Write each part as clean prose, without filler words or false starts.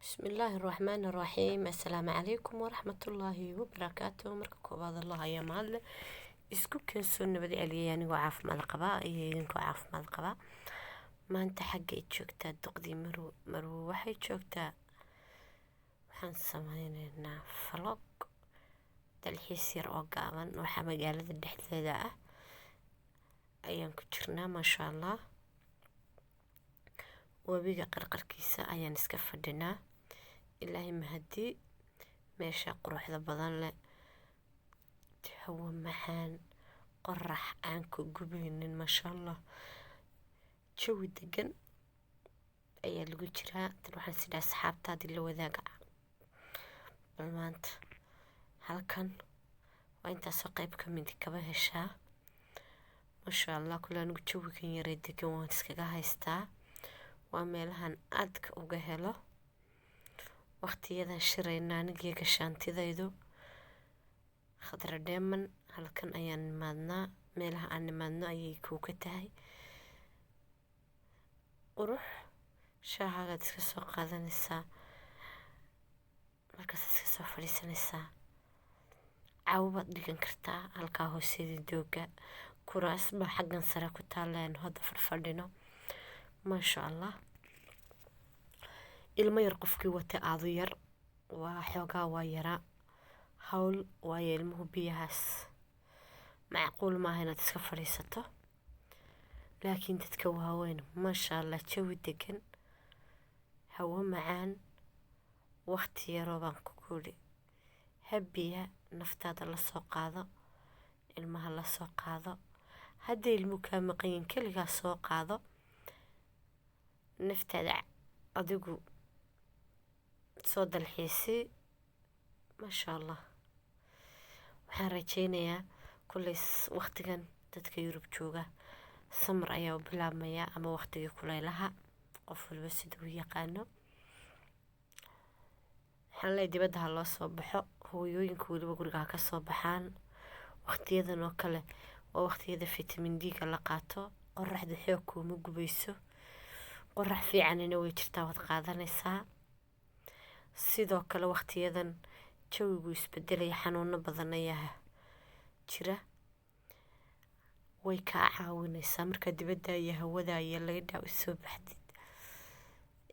Bismillaahi raxmaani raxiim. Assalaamu calaykum waraxmatullaahi wabarakaatu. Marka koowaad, Allah ayaa mahadle isku keensoo nabad celiyay anigoo caafimaad qabaa iyo idinkoo caafimaad qabaa. Maanta xagga ay joogtaa duqdii Marwo. Marwo waxay joogtaa, waxaan sameyneynaa vlog dalxiis yar oo gaaban. Waxaa magaalada dhexdeeda ah ayaan ku jirnaa, maasha Allah. Webiga qarqarkiisa ayaan iska fadhinaa. Ilaahay mahadii, meesha quruxda badan leh, hawo macaan, qorax aan ku gubeynin, maasha Allah, jawi degan ayaa lagu jiraa. Tan waxaan sidhaa asxaabtaadii la wadaaga. Bal maanta halkan waa intaasoo qayb ka mid kaba heshaa, maasha Allah. Kule anigu jawigan yaree degan waan iskaga haystaa. Waa meelahan aadka uga helo waqtiyadan shirayna anigiyo gashaantidaydu Khadra Dheeman. Halkan ayaan nimaadnaa, meelaha aan nimaadno ayay kuu ka tahay qurux. Shaahagaad iska soo qaadanaysaa, markaas iska soo fadhiisanaysaa, caawo baad dhigan kartaa halkaa hooseeda. Dooga kuraas baa xaggan sare ku taalla aan hadda fadhfadhino, maasha Allah. Ilmo yar qofkii wata, aadu yar waa xoogaa, waa yaraa hawl, waayo ilmuhu biyahaas macquul maaha inaad iska fadhiisato. Laakiin dadka waaweyn, maasha Allah, jawi degan, hawo macaan, waqti yaroo baan ku guuri habiya. Naftaada la soo qaado, ilmaha la soo qaado. Hadday ilmuhu kaa maqanyiin, keligaa soo qaado naftaada, adigu soo dalxiisii, maasha Allah. Waxaan rajeynayaa kulley waqtigan dadka Yurub jooga summer ayaa u bilaabmaya ama waqtigii kuleylaha, qof walba sida uu yaqaano. Waxaan leeyahay dibadda ha loo soo baxo, hooyooyinka weliba guriga ha ka soo baxaan. Waqtiyadan oo kale waa waqtiyada vitamin D-ga la qaato. Qoraxda xoog kuuma gubayso, qorax fiicanina way jirtaa, waad qaadanaysaa. Sidoo kale waqtiyadan jawigu isbedelaya, xanuuno badan ayaa jira, way kaa caawinaysaa markaa dibadda iyo hawada iyo laydha usoo baxdid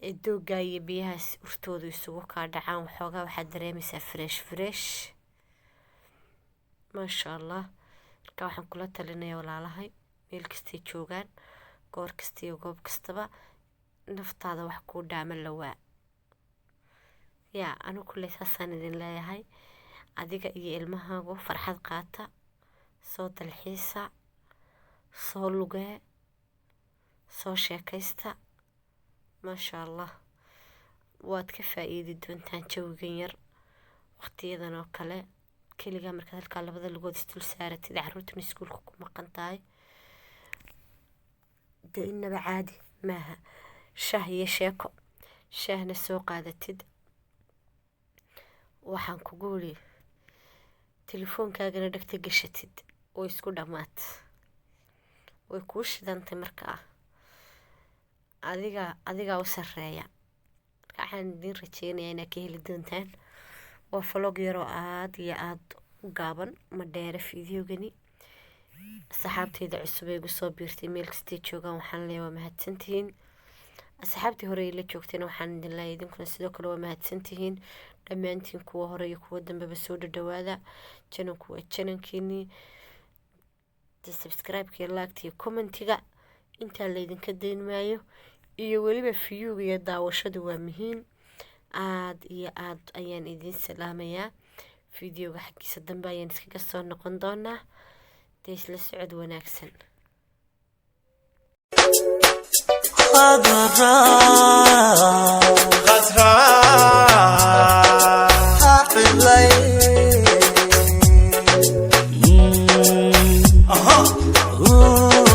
ee doogga iyo biyahaas urtoodu isugu kaa dhacaan. Waxoogaa waxaad dareemaysaa fresh fresh, maasha Allah. Marka waxaan kula talinayaa walaalahay meel kastay joogaan, goor kasta iyo goob kastaba, naftaada wax kuu dhaama lawaa yaa. Anigu kulley saasaan idin leeyahay. Adiga iyo ilmahaagu farxad qaata, soo dalxiisa, soo lugee, soo sheekaysta, maasha Allah. Waad ka faa-iidi doontaan jawigan yar waqtiyadan oo kale. Keligaa markaad halkaa labada lugood isdul saaratid, carruurtuna iskuulka ku maqan tahay, dee inaba caadi maaha. Shaah iyo sheeko, shaahna soo qaadatid, waxaan kugu iri telefoonkaagana dhegta gashatid, way isku dhammaat, way kuu shidantay. Markaa adiga adigaa u sareeya. Marka waxaan idiin rajeynayaa inaad ka heli doontaan. Waa vlog yaroo aada iyo aada u gaaban, ma dheere fideogani. Asxaabteyda cusub ee igu soo biirtay meel kastay joogaan, waxaan leeyahay waa mahadsantihiin. Asxaabtii hore la joogtayna waxaan idin leeyahay idinkuna sidoo kale waa mahadsantihiin dhammaantiin, kuwa hore iyo kuwa dambeba. Soo dhadhawaada, channelku waa channelkiinii. Subscribe-ka iyo like-ta iyo comment-iga intaa laydinka dayn maayo, iyo weliba view-ga iyo daawashadu waa muhiim. Aada iyo aada ayaan idiin salaamayaa. Videoga xaggiisa dambe ayaan iskaga soo noqon doonaa. Dee isla socod wanaagsan. Khadra. Khadra. Ha cidlay. Aha. Ooh.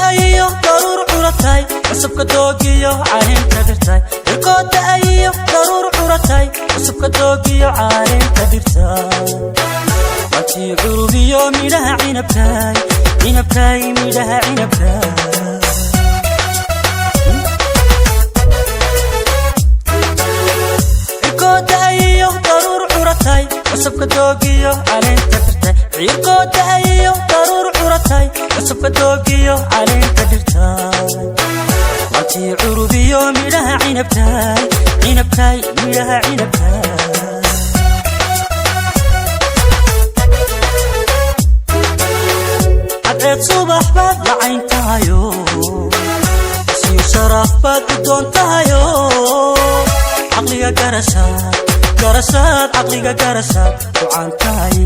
Da'ayo daruur curatay, cusubka doogiyo caleenta dhirtay. Cirkoo da'ayo daruur curatay, cusubka doogiyo caleenta dhirtay. Watii curubiyo midhaha cinabkay, cinabkay, midhaha cinabkay. Cirkoo da'ayo daruur curatay, cusubka doogiyo caleenta dhirtay. Cirkoo da'ayo daruur curatay, cusubka doogiyo caleenta dhirtay. Watii curubiyo midhaha cinabkay, cinabkay, midhaha cinabkay. Cadceed subax baad lacayn tahayo, siyo sharaf baad u doontahayo. Caqliga garashaad, garashaad, caqliga garashaad ku caan tahay.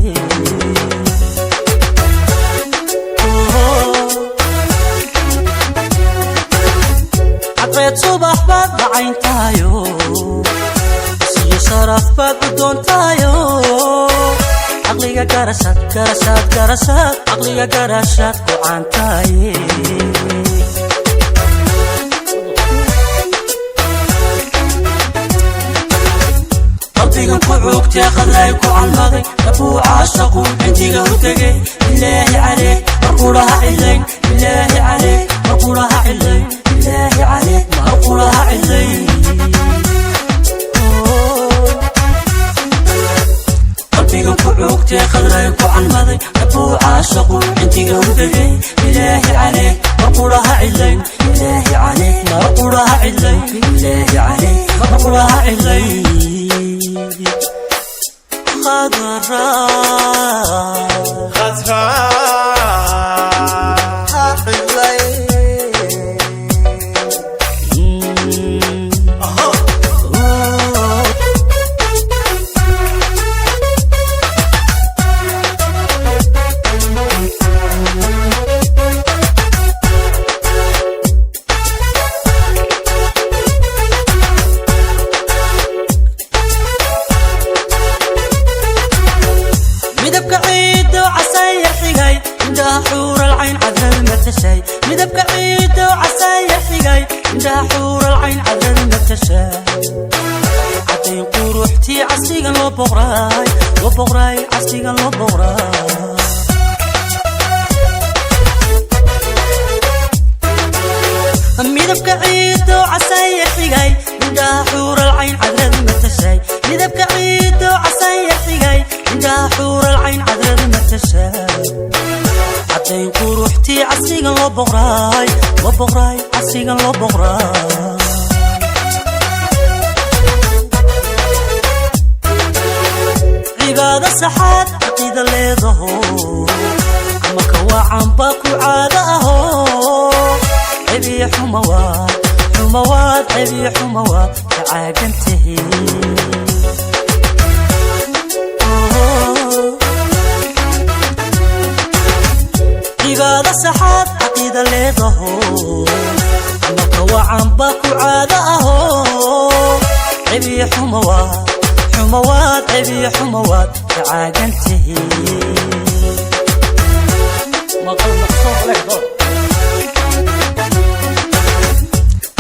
Cadceed subax baad lacayn tahayo, siyo sharaf baad u doontahayo. Caqliga garashaad, garashaad, garashaad, caqliga garashaad ku caan tahay. Qalbigan ku cuugtee qadray ku calmaday, dhabuu caashaqu cindiga u tegay. Bilaahi caleeg, markulaha cilayn. Bilaahi caleeg, markulaha cilayn. Bilaahi caleeg, markulaha cilayn. Qalbigan ku cuugtee qadray ku calmaday, dhabuu caashaqu cindiga u tegay. Bilaahi caleeg, markulaha cilayn. Bilaahi caleeg, markulaha cilayn. Bilaahi caleeg, markulaha cilayn. Khadra. Khadra. Ha cidlayn. Aha. Midabka ciiddo casaya xigay, indhaha xuural cayn cadrad matashay. Midabka ciiddo casaya xigay, indhaha xuural cayn cadrad matashay. Caddayn quruxtii casrigan loo boqraay, loo boqraay, casrigan loo boqraay. Midabka ciiddo casaya xigay, indhaha xuural cayn cadrad matashay. Midabka ciiddo casaya xigay, indhaha xuural cayn cadrad matashay. Caddayn quruxtii casrigan loo boqraay, loo boqraay, casrigan loo boqraay. Cibaado saxaad caqiida leedaho, camalka wacan baa ku caado aho. Cebiyo xumawaad, xumawaad, cebiyo xumawaad ka caagan tahi. Cibaado saxaad caqiida leedaho, camalka wacan baa ku caado aho. Cebiyo xumawaad, xumawaad, cebiyo xumawaad ka caagan tahi.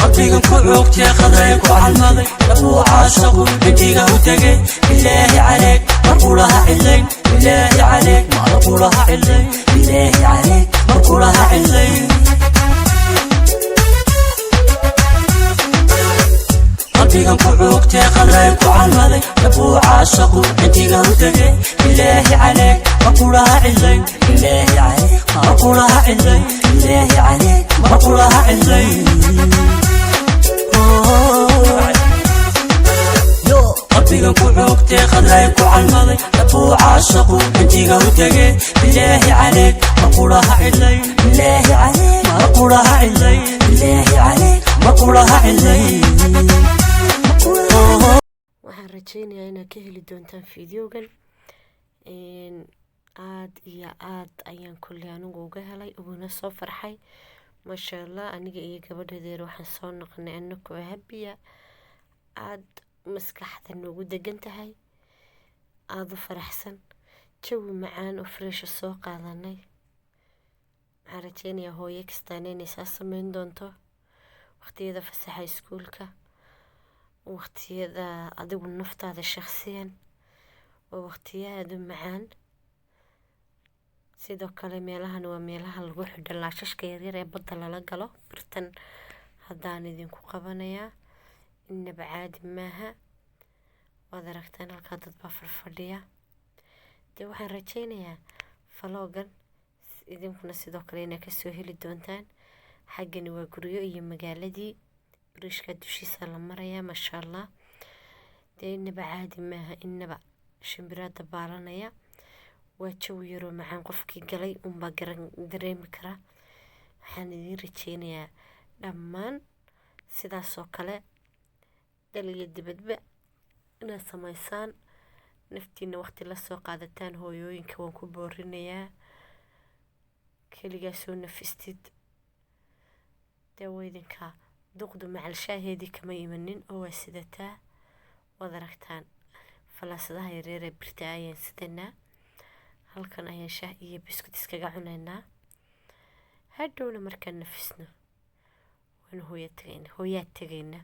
Qalbigan ku cuugtee qadray ku calmaday, dhabuu caashaqu cindiga u tegay. Bilaahi caleeg, markulaha cilayn. Bilaahi caleeg, markulaha cilayn. Bilaahi caleeg, markulaha cilayn. Qalbigan ku cuugtee qadray ku calmaday, dhabuu caashaqu cindiga u tegay. Bilaahi caleeg, markulaha cilayn. Bilaahi caleeg, markulaha cilayn. Bilaahi caleeg, markulaha cilayn. Qalbigan ku cuugtee qadray ku calmaday, dhabuu caashaqu cindiga u tegay. Bilaahi caleeg, markulaha cilayn. Bilaahi caleeg, markulaha cilayn. Bilaahi caleeg, markulaha cilayn. Waxaan rajeynayaa inaad ka heli doontaan fideogan. Aad iyo aad ayaan kolley anigu uga helay, uguna soo farxay, maasha Allah. Aniga iyo gabadhadeer waxaan soo noqonay anakoo habiya, aada maskaxda noogu degan tahay, aada u faraxsan, jawi macaan oo fresh ah soo qaadanay. Waxaan rajeynayaa hooyo kastaana inay saa sameyn doonto waqtiyada fasaxa iskuulka, waqtiyada adigu naftaada shakhsiyan, waa waqtiyo aada u macaan. Sidoo kale meelahan waa meelaha lagu xidho laashashka yaryar ee badda lala galo. Birtan haddaan idinku qabanayaa, inaba caadi maaha. Waad aragtaan halkaa dad baa farfadhiya. Dee waxaan rajeynayaa faloogan idinkuna sidoo kale inaa kasoo heli doontaan. Xaggani waa guryo iyo magaaladii, biriishka dushiisa la marayaa, maasha allah. Dee inaba caadi maaha, inaba shimbiraa dabaalanaya. Waa jawi yaroo macaan, qofkii galay unbaa garan dareemi kara. Waxaan idiin rajeynayaa dhammaan sidaasoo kale dal iyo dibadba inaad samaysaan, naftiina waqti la soo qaadataan. Hooyooyinka waan ku boorinayaa, keligaa soo nafistid. Dee weydinka duqdu macalshaaheedii kama imanin oo waa sidataa. Waad aragtaan falaasadaha yaryar ee birta ayaan sidanaa. Halkan ayaan shaah iyo biskut iskaga cunaynaa. Hadhowna markaan nafisno waan hooya tagayna, hooyaa tagaynaa.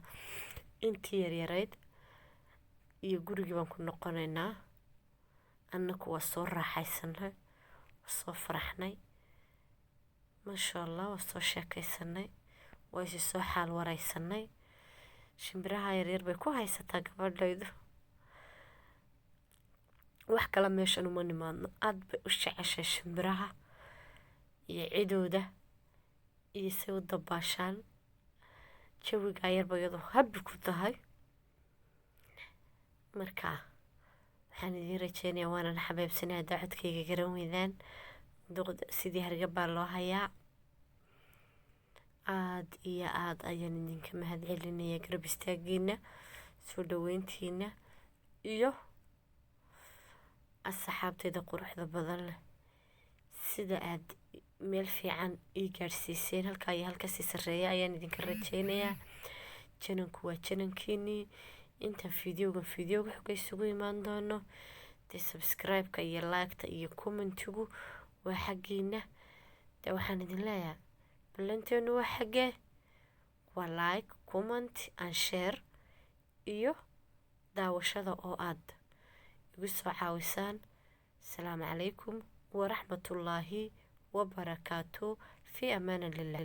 Intii yaryarayd iyo gurigii baan ku noqonaynaa. Annaku waa soo raaxaysanay, waa soo faraxnay, maasha allah, waa soo sheekaysanay, waa isi soo xaal waraysanay. Shimbiraha yaryar bay ku haysataa gabadhaydu. Wax kale meeshan uma nimaadno, aada bay u jeceshay shimbiraha iyo cidooda iyo say u dabaashaan. Jawigaa yarba iyadoo habi ku tahay. Marka waxaan idiin rajeynayaa, waanan xabeebsanay haddaa codkayga garan weydaan. Duqda sidii hargab baa loo hayaa. Aada iyo aada ayaan idinka mahad celinayaa garab istaagiina, soo dhaweyntiina iyo asxaabtayda quruxda badan leh, sida aad meel fiican ii gaadhsiiseen. Halkaa iyo halkasii sarreeya ayaan idinka rajeynayaa. Jananku waa janankiinii. Intaan fiidiyogan fiidiyoga xoga isugu imaan doono, dee subscribe-ka iyo like-ta iyo commentigu waa xaggiina. Dee waxaan idin leeyahay ballanteenu waa xaggee? Waa like, comment and share iyo daawashada oo aad igu soo caawisaan. Asalaamu calaykum waraxmatullaahi wabarakaatu. Fi amaan lilah.